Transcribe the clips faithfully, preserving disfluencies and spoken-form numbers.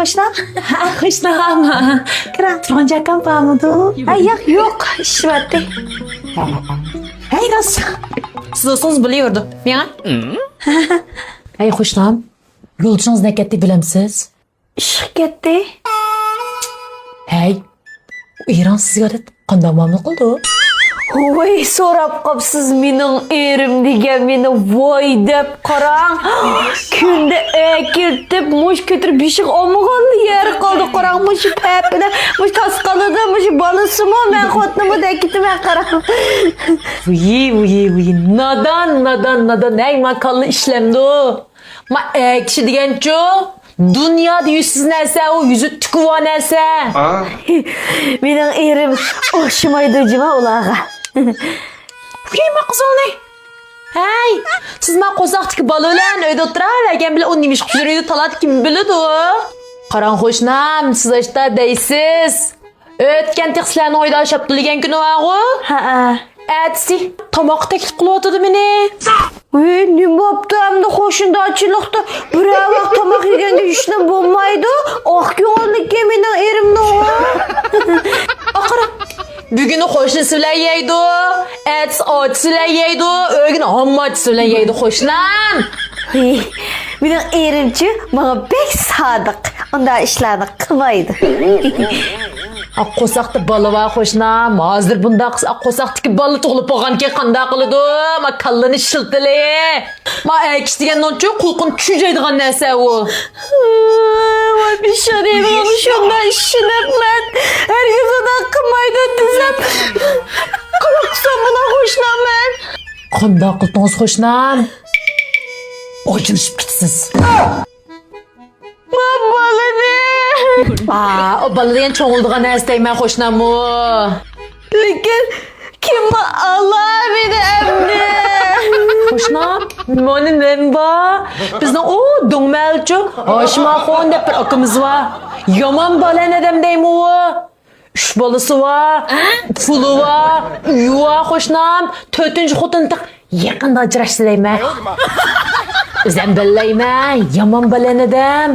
قوشنام. ھە، قوشنام. كىرە. تۇرغان جاكام بارمىدۇ؟ ھە، ياق، يوق، ئىششىۋەتتى. ھەي، راست. سىز ئۆزىڭىز بىلىۋېرىدۇ. مېڭە. ھەي، قوشنام. يولدىشىڭىز نەگە كەتتى بىلەمسىز؟ ئىشقا كەتتى. ھەي، ئېرىڭ سىزگە قانداق مۇئامىلە قىلىدۇ؟ ۋاي، سوراپ قاپسىز، مېنىڭ ئېرىم دېگەن مېنى ۋاي دەپ قاراڭ. كۈندە ئەكېلىپ، مۇشۇ كۆتۈرۈپ بېشىغا ئالمىغانلا يەر قالدى قاراڭ. مۇشۇ پەپىدە، مۇشۇ تاسقالىدا، مۇشۇ بالىسىمۇ، مەن خوتۇنۇمۇ دەپ كېتىمەن قاراڭ. ۋىي، ۋىي، ۋىي، نادان، نادان، نادان. ھەي، ما كاللا ئىشلەمدۇ؟ ما ئەر كىشى دېگەنچۇ، دۇنيادا يۈزسىز نەرسە ئۇ، يۈزى تۈكى بار نەرسە. مېنىڭ ئېرىم ئوخشىمايدۇ جۇما ئۇلارغا. قويما قىزىڭنى. ھەي، سىز ما قورساقتىكى بالا بىلەن ئۆيدە ئولتۇراۋەرگەن بىلەن ئۇ نېمە ئىش قىلىپ يۈرىدۇ، تالادا كىم بىلىدۇ؟ قاراڭ قوشنام، سىز ئاشتا دەيسىز. ئۆتكەن تېخى سىلەرنىڭ ئۆيدە شاپتۇل يېگەن كۈنى بارغۇ؟ ھەئە. ئەتىسى تاماققا تەكلىپ قىلىۋاتىدۇ مېنى. ۋىي، نېمە بوپتۇ ئەمدى قوشنىدارچىلىقتا بىرەر ۋاق تاماق يېگەندە ھېچنېمە بولمايدۇ. ئاق كۆڭۈللۈككەن مېنىڭ ئېرىمنىڭ. ئاقىرى بۈگۈنى قوشنىسى بىلەن يەيدۇ، ئەتىسى ئاچىسى بىلەن يەيدۇ، ئۆگۈنى ھامماچىسى بىلەن يەيدۇ قوشنام. ھېي، مېنىڭ ئېرىمچۇ ماڭا بەك سادىق. ئۇنداق ئىشلارنى قىلمايدۇ. ئا، قورساقتا بالا بار قوشنام. ھازىر بۇنداق قىلسا، ئا، قورساقتىكى بالا تۇغۇلۇپ بولغانكىن قانداق قىلىدۇ؟ ما كاللىنى ئىشلىتىلى. ما ئەر كىشى دېگەن نوچۇ قۇلىقىنى چۈجەيدىغان نەرسە ئۇ. ۋاي بىشارەيمەن، شۇنداق ئىشىنىپ مەن ھەرگىز ئۇنداق قىلمايدۇ دېسەم، قانداق قىلسام بۇنى قوشنام مەن؟ قانداق قىلدىڭىز قوشنام؟ ئاجرىشىپ كېتىسىز. ما بالىنى. ئا، ئۇ بالا دېگەن چوڭىلىدىغان نەرسە دەيمەن قوشناممۇ. لېكىن كىم ئالا مېنى ئەمدى؟ قوشنام، مانا مەن بار. بىزنىڭ ئۇ دۇڭمەلچۇ ھاشىم ئاخۇن دەپ بىر ئاكىمىز بار. يامان بالەن ئادەم دەيمۇ ئۇ. ئۈچ بالىسى بار، پۇلى بار، ئۆيى بار قوشنام. تۆتىنچى خوتۇنى تېخى يېقىندا ئاجراشتى دەيمەن. ئۆزەم بىلەيمەن، يامان بالەن ئادەم.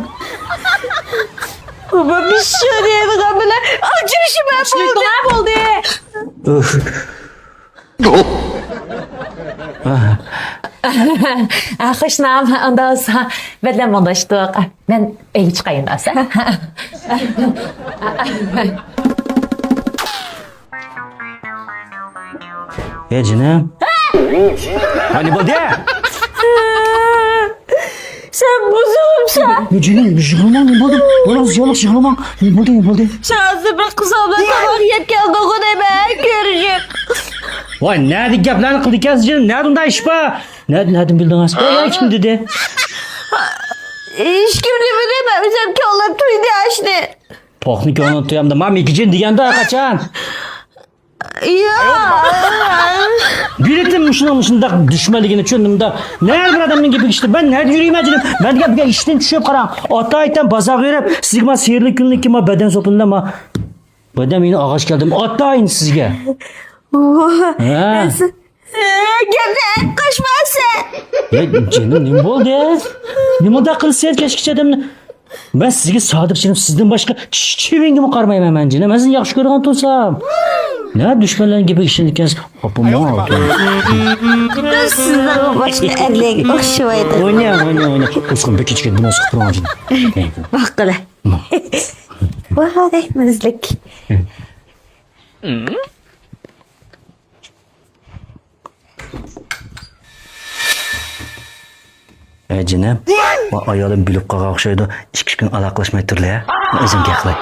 بۇ بىشارەيدىغان بىلەن ئاجرىشىمەن بولدى. بولدى. ئا، قوشنام، ئاندا بولسا بىلەن مۇڭداشتۇق. مەن ئۆيگە چىقايىن ئاسا. يا جېنىم. ھا، نېمە بولدى؟ سەن بۇزۇلۇپسەن. يا جېنىم، يىغلىماڭ، نېمە بولدى؟ يالغۇز، يالغۇز يىغلىماڭ. نېمە بولدى، نېمە بولدى؟ سەن ھازىر بىر قىز بىلەن تاماق يەپ كەلدىڭغۇ دەيمەن، كۆرۈشۈپ. ۋاي، نەدە گەپلەرنى قىلىدىكەنسىز جېنىم؟ نەدە ئۇنداق ئىش بار؟ نەدە، نەدىن بىلدىڭىز؟ ۋاي، يەنە كىم دېدى؟ ھېچكىم دېمىدى، مەن ئۆزۈم كۆڭلەپ تۇيدى ئاشنى. پوخنى كۆڭلۈڭ تۇيامدۇ؟ ما مىكىجىن دېگەندە قاچان؟ ياق. بىلىتىم مۇشۇنىڭ مۇشۇنداق دۈشمەنلىكىنى چۈشەندىم دا. نەدە بىر ئادەمنىڭ گېپىگە ئىشىتىپ، مەن نەدە يۈرىيمەن جېنىم؟ مەن دېگەن بىر ئىشتىن چۈشۈپ قاراڭ. ئاتايتەن بازارغا يۈرۈپ، سىزگە ما سېھىرلىك كۈنلۈككە ما بەدەن سوپۇنلا ما. بەدەن مېنى ئاغاچ كەلدىم، ئاتايىن سىزگە. ھە. گەپنى قاچماسەن. يا جېنىم، نېمە بولدى؟ نېمە مۇنداق قىلىسىز كەچكىچە ئادەمنى؟ مەن سىزگە سادىق جېنىم، سىزدىن باشقا چىش چىۋىنگىمۇ قارىمايمەن مەن جېنىم. مەن سىزنى ياخشى كۆرىدىغان تۇرسام. نە دۈشمەنلەرنىڭ گېپىگە ئىشىنىدىكەنسىز؟ خاپا بولماڭ. سىزنىڭ باشقا ئەرلەرگە ئوخشىمايدۇ. ئوينا، ئوينا، ئوينا. ئۇسقۇن بېكىتىشكە بۇنى سىقىپ تۇرغان جېنىم. باققىلى. ۋاي، مەززىلىك. ئەي جېنىم، ۋاي ئايالىم بىلىپ قالغان ئوخشايدۇ، ئىككى كۈن ئالاقىلەشمەي تۇرلى ھە؟ مەن ئۆزۈم گەپ قىلاي.